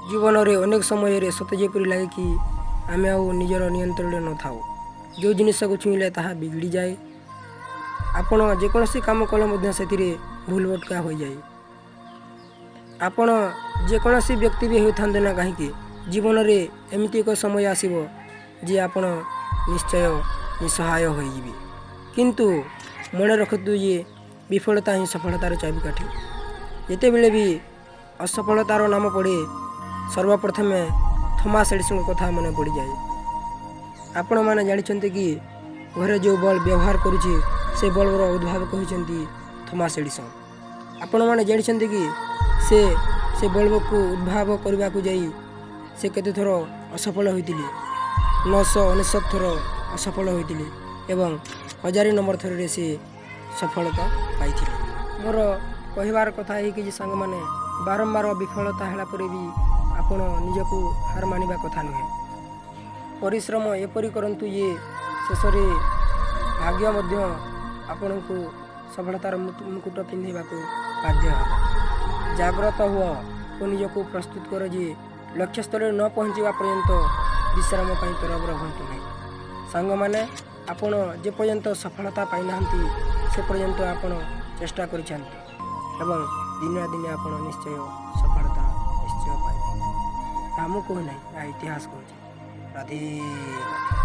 ଜୀବନରେ ଅନେକ ସମୟରେ ସତେ ଯେପରି ଲାଗେ କି ଆମେ ଆଉ ନିଜର ନିୟନ୍ତ୍ରଣରେ ନଥାଉ। ଯେଉଁ ଜିନିଷକୁ ଛୁଇଁଲେ ତାହା ବିଗିଡ଼ିଯାଏ। ଆପଣ ଯେକୌଣସି କାମ କଲେ ମଧ୍ୟ ସେଥିରେ ଭୁଲ ଭଟକା ହୋଇଯାଏ। ଆପଣ ଯେକୌଣସି ବ୍ୟକ୍ତି ବି ହେଉଥାନ୍ତୁ ନା କାହିଁକି, ଜୀବନରେ ଏମିତି ଏକ ସମୟ ଆସିବ ଯେ ଆପଣ ନିଶ୍ଚୟ ନିଃସହାୟ ହୋଇଯିବେ। କିନ୍ତୁ ମନେ ରଖନ୍ତୁ ଯେ ବିଫଳତା ହିଁ ସଫଳତାର ଚାବିକାଠି। ଯେତେବେଳେ ବି ଅସଫଳତାର ନାମ ପଡ଼େ, ସର୍ବପ୍ରଥମେ ଥମାସ ଏଡ଼ିସନଙ୍କ କଥା ମନେ ପଡ଼ିଯାଏ। ଆପଣମାନେ ଜାଣିଛନ୍ତି କି, ଘରେ ଯେଉଁ ବଲ୍ବ ବ୍ୟବହାର କରୁଛେ, ସେ ବଲ୍ବର ଉଦ୍ଭାବକ ହେଉଛନ୍ତି ଥମାସ ଏଡ଼ିସନ୍? ଆପଣମାନେ ଜାଣିଛନ୍ତି କି, ସେ ସେ ବଲ୍ବକୁ ଉଦ୍ଭାବ କରିବାକୁ ଯାଇ ସେ କେତେଥର ଅସଫଳ ହୋଇଥିଲେ? 999 ଥର ଅସଫଳ ହୋଇଥିଲେ ଏବଂ 1000 ନମ୍ବର ଥରରେ ସେ ସଫଳତା ପାଇଥିଲେ। ମୋର କହିବାର କଥା ଏହିକି ଯେ ସାଙ୍ଗମାନେ, ବାରମ୍ବାର ବିଫଳତା ହେଲା ପରେ ବି ଆପଣ ନିଜକୁ ହାର ମାନିବା କଥା ନୁହେଁ। ପରିଶ୍ରମ ଏପରି କରନ୍ତୁ ଯେ ଶେଷରେ ଭାଗ୍ୟ ମଧ୍ୟ ଆପଣଙ୍କୁ ସଫଳତାର ମୁକୁଟ ପିନ୍ଧିବାକୁ ବାଧ୍ୟ ହେବ। ଜାଗ୍ରତ ହୁଅ ଓ ନିଜକୁ ପ୍ରସ୍ତୁତ କର ଯେ ଲକ୍ଷ୍ୟସ୍ଥଳରେ ନ ପହଞ୍ଚିବା ପର୍ଯ୍ୟନ୍ତ ବିଶ୍ରାମ ପାଇଁ ତରବର ହୁଅନ୍ତୁ ନାହିଁ। ସାଙ୍ଗମାନେ, ଆପଣ ଯେପର୍ଯ୍ୟନ୍ତ ସଫଳତା ପାଇନାହାନ୍ତି, ସେ ପର୍ଯ୍ୟନ୍ତ ଆପଣ ଚେଷ୍ଟା କରିଛନ୍ତି ଏବଂ ଦିନେ ନା ଦିନେ ଆପଣ ନିଶ୍ଚୟ ସଫଳତା ନିଶ୍ଚୟ ପାଇବେ। ଏହା ମୁଁ କହୁନାହିଁ, ଏହା ଇତିହାସ କହୁଛି। ରାଧେ ରାଧେ।